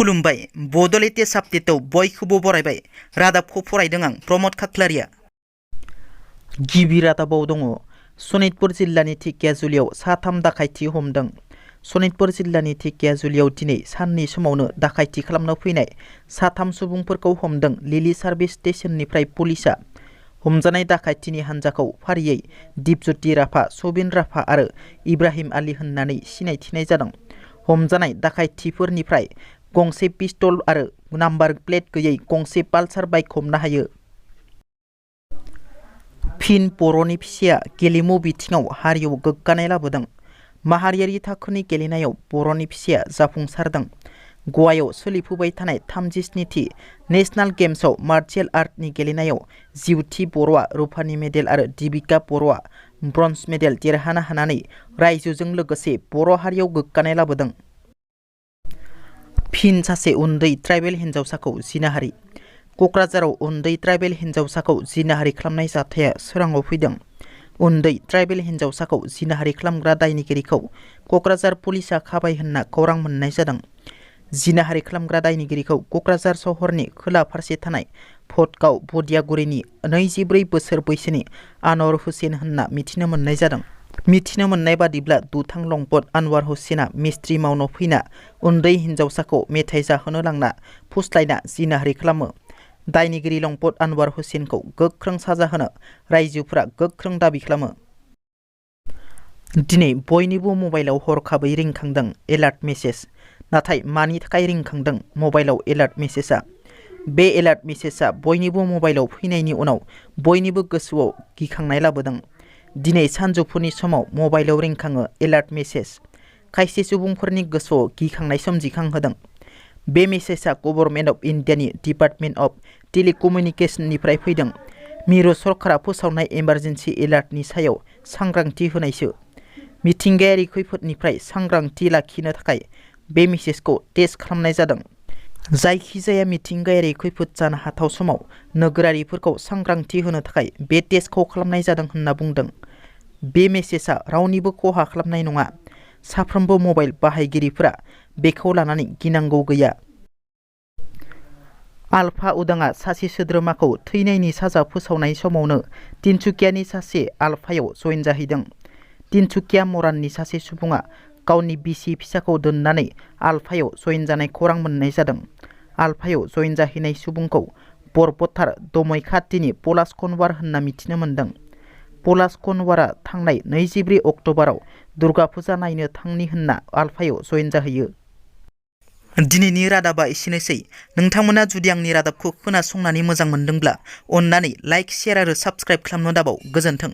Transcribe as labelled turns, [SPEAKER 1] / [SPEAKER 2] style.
[SPEAKER 1] खुलुमबाय बड'लेण्ड आपडेटआव बयखौबो बरायबाय रादाबखौ फरायदों आं प्रमद खाख्लारिया। गिबि रादाबाव दङ सनितपुर जिल्लानि धेकियाजुलियाव साथाम दाखायथि हमदों। सनितपुर जिल्लानि धेकियाजुलियाव दिनै साननि समावनो दाखायथि खालामनो फैनाय साथाम सुबुंफोरखौ हमदों लिलि सार्भिस स्टेशननिफ्राय पुलिसआ। हमजानाय दाखायथिनि हान्जाखौ फारियै दिपज्योति राभा, सबिन राभा आरो इब्राहिम आली होननानै सिनायथिनाय जादों। हमजानाय दाखायथिफोरनिफ्राय गंसे पिस्तल आरो नाम्बार प्लेट गैयै गंसे पालसार बाइक हमनो हायो। फिन बर'नि फिसाया गेलेमु बिथिङाव हारियाव गोग्गानाय लाबोदों। माहारियारि थाखोनि गेलेनायाव बर'नि फिसाया जाफुंसारदों। गवायाव सोलिफुबाय थानाय 37थि नेशनेल गेम्सआव मार्शियेल आर्टनि गेलेनायाव जिउथि बर'आ रुफानि मेडेल आरो दिबिका बर'आ ब्रन्ज मेडेल देरहानो हानानै रायजोजों लोगोसे बर' हारियाव गोग्गानाय लाबोदों। फिन सासे उन्दै ट्राइबेल हिन्जावसाखौ जिनाहारि। क'क्राझाराव उन्दै ट्राइबेल हिन्जावसाखौ जिनाहारि खालामनाय जाथाया सोराङाव फैदों। उन्दै ट्राइबेल हिन्जावसाखौ जिनाहारि खालामग्रा दायनिगिरिखौ क'क्राझार पुलिसआ खाबाय होनना खौरां मोननाय जादों। जिनाहारि खालामग्रा दायनिगिरिखौ क'क्राझार सहरनि खोला फारसे थानाय भटगाव बदियागुरिनि 24 बोसोर बैसोनि आनवार हुसेन होनना मिथिनो मोननाय जादों। मिथिनो मोननाय बादिब्ला दुथां लंपट आनवार हुसेना मिस्ट्रि मावनो फैना उन्दै हिन्जावसाखौ मेथाइ जाहोनो लांना फुस्लायना जिनाहारि खालामो। दायनिगिरि लंपट आनवार हुसेनखौ गोख्रों साजा होनो रायजोफोरा गोख्रों दाबि खालामो। दिनै बयनिबो मबाइलाव हरखाबै रिंखांदों एलार्ट मेसेज। नाथाय मानि थाखाय रिंखांदों मबाइलाव एलार्ट मेसेजआ? बे एलार्ट मेसेजआ बयनिबो मबाइलाव फैनायनि उनाव बयनिबो गोसोआव गिखांनाय लाबोदों। दिनै सानजौफुनि समाव मबाइलाव रिंखाङो एलार्ट मेसेज। खायसे सुबुंफोरनि गोसोआव गिखांनाय सोमजिखांहोदों। बे मेसेजआ गभर्नमेन्ट अफ इन्डियानि डिपार्टमेन्ट अफ टेलिकमिउनिकेशननिफ्राय फैदों। मिरु सरकारा फोसावनाय इमारजेन्सि एलार्टनि सायाव सांग्रांथि होनायसो। मिथिंगायारि खैफोदनिफ्राय सांग्रांथि लाखिनो थाखाय बे मेसेजखौ टेस्ट खालामनाय जादों। जायखिजाया मिथिंगायारि खैफोद जानो हाथाव समाव नोगोरारिफोरखौ सांग्रांथि होनो थाखाय बे टेस्टखौ खालामनाय जादों होनना बुंदों। बे मेसेजआ रावनिबो खहा खालामनाय नङा। साफ्रोमबो मबाइल बाहायगिरिफोरा बेखौ लानानै गिनांगौ गैया। आलफा उदांआ सासे सोद्रोमाखौ थैनायनि साजा फोसावनाय समावनो तिनसुकियानि सासे आलफायाव जइन जाहैदों। तिनसुकिया मराननि सासे सुबुङा गावनि बिसि फिसाखौ दोननानै आलफायाव जइन जानाय खौरां मोननाय जादों। आलफायाव जइन जाहैनाय सुबुंखौ बरपथार दमैखाथिनि पलाश कनवार होनना मिथिनो मोन्दों। पलाश कनवारा थांनाय 24 अक्ट'बराव दुर्गा फुजा नायनो थांनि होनना आलफायाव जइन जाहैयो। दिनैनि रादाबा एसेनोसै। नोंथांमोना जुदि आंनि रादाबखौ खोनासंनानै मोजां मोनदोंब्ला अन्नानै लाइक, शेयार आरो साबस्क्राइब खालामनो दाबाव। गोजोन्थों।